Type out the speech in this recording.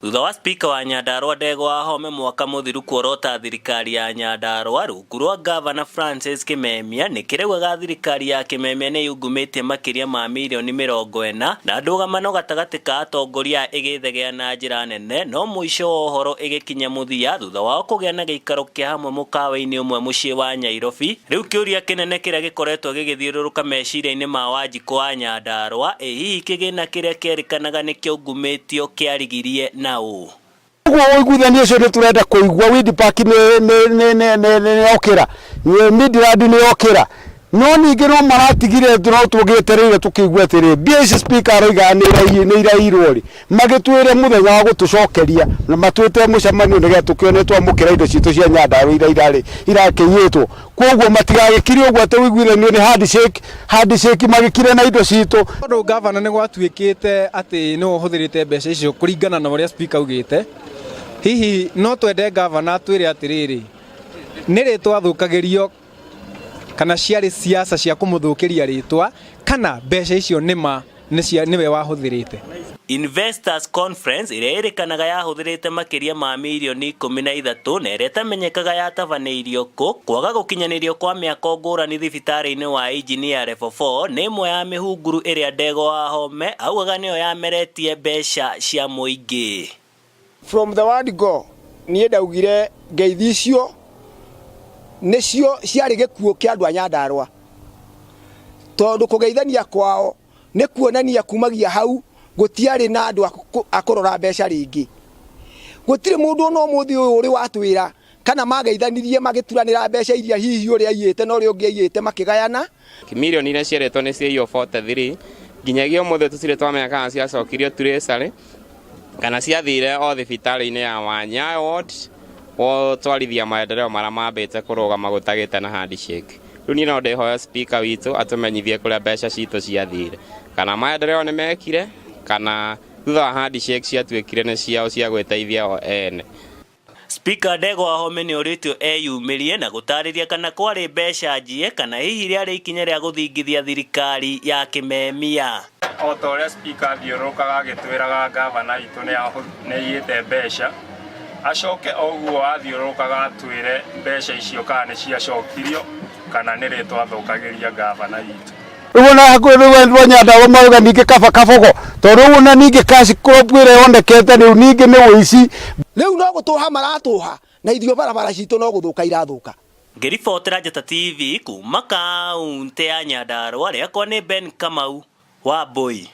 Thutha wa spika wa Nyandarua Ndegwa Wahome mwaka mũthiru kuorota thirikari ya Nyandarua rungu rwa ngavana Francis Kimemia nĩkĩraugaga thirikari ya Kimemia nĩyungumĩtie makĩria ma mirioni 40 na ndũgamano gatagatĩ ka atongoria ĩgĩthegea na njĩra nene no mũico wa ũhoro ĩgĩkinya mũthia thutha wao kũgĩa na gĩikaro kĩa hamwe mũkawa-inĩ ũmwe mũciĩ wa Nyairobi. Rĩu kĩũria kĩnene kĩrĩa gĩkoretwo gĩgĩthiũrũrũka meciria-inĩ ma Wanjikũ wa Nyandarua, ĩ hihi kĩgĩna kĩrĩa kĩerĩkanaga nĩkĩaungumĩtio kĩarigirie na ũ? Ũguo ũiguithania ũcio nĩ tũrenda kũigua Weed Park nĩ yokĩra, Midland nĩ yokĩra, no ningĩ no maratigire no tũgĩetereire tũkĩigua atĩrĩ mbia ici speaker aroigaga nĩ iraiyirwo rĩ, magĩtwĩre mũthenya wa gũtũcokeria na matwĩte mũcemanio nĩgetha tũkĩone twamũkĩra indo citũ cia Nyandarua iria irarĩ irakĩiyĩtwo. Koguo matigagĩkire ũguo atĩ ũiguithanio nĩ handshake, handshake magĩkire na indo citũ. Tondũ ngavana nĩ gwatuĩkĩte atĩ nĩwe ũhũthĩrĩte mbeca icio kũringana na ũrĩa speaker augĩte, hihi no twende ngavana atwĩre atĩrĩrĩ, nĩ rĩtwa athũkagĩrio kana ciarĩ siasa cia kũmũthũkĩria rĩtwa kana mbeca icio nĩma nĩwe wahũthĩrĩte. Investors Conference ĩrĩa ĩrĩkanaga yahũthĩrĩte makĩria ma mirioni 13 na ĩrĩa ĩtamenyekaga yatabanĩirio kũ, kwaga gũkinyanĩrio kwa mĩako ngũrani thibitarĩ-inĩ wa Engineer Level 4 nĩ ĩmwe ya mĩhunguru ĩrĩa Ndegwa Wahome augaga nĩyo yameretie mbeca cia mũingĩ. From the word go niĩ ndaugire ngeithi icio nĩcio ciarĩ gĩkuũ kĩa andũ a Nyandarũa, tondũ kũgeithania kwao nĩ kuonania kumagia hau gũtiarĩ na andũ a kũrora mbeca rĩngĩ. Gũtirĩ mũndũ ona ũmũthĩ ũyũ ũrĩ watwĩra kana mageithanirie magĩturanĩra mbeca iria hihi ũrĩa aiyĩte na ũrĩa ũngĩ aiyĩte makĩgayana. Mirioni iria cierĩtwo nĩ ciaiywo 43 nginyagia ũmũthĩ tũtirĩ twamenya kana ciacokirio treasury kana ciathire o thibitarĩ-inĩ ya Wanya ward gũtwarithia maendeleo marĩa mambĩte kũrũgama gũtagĩte na handshake. Rĩu niĩ no ndĩhoya speaker witũ atũmenyithie kũrĩa mbeca citũ ciathire, kana maendeleo nĩ mekire kana thutha wa handshake ciatuĩkire nĩ ciao cia gwĩteithia o ene. Spika Ndegwa Wahome nĩorĩtio eyumĩrie na gũtarĩria kana kwarĩ mbeca njie kana hihi rĩarĩ ikinya rĩa gũthingithia thirikari ya Kimemia. O ta ũrĩa speaker athiũrũrũkaga agĩtwĩraga ngavana witũ nĩ aiyĩte mbeca, acoke o ũguo athiũrũrũkaga atwĩre mbeca icio kana nĩ ciacokirio kana nĩ rĩtwa athũkagĩria ngavana witũ. Rĩu ona hakuhĩ rĩu andũ a Nyandarũa marauga ningĩ kaba kabogo, tondũ rĩu ona ningĩ cash crop ĩrĩa yonekete rĩu ningĩ nĩ ũici. Rĩu no gũtũha maratũha na ithuĩ barabara citũ no gũthũka irathũka. Ngĩribotera Njata TV kuma kaũntĩ ya Nyandarũa, rĩakwa nĩ Ben Kamau wa Mbui.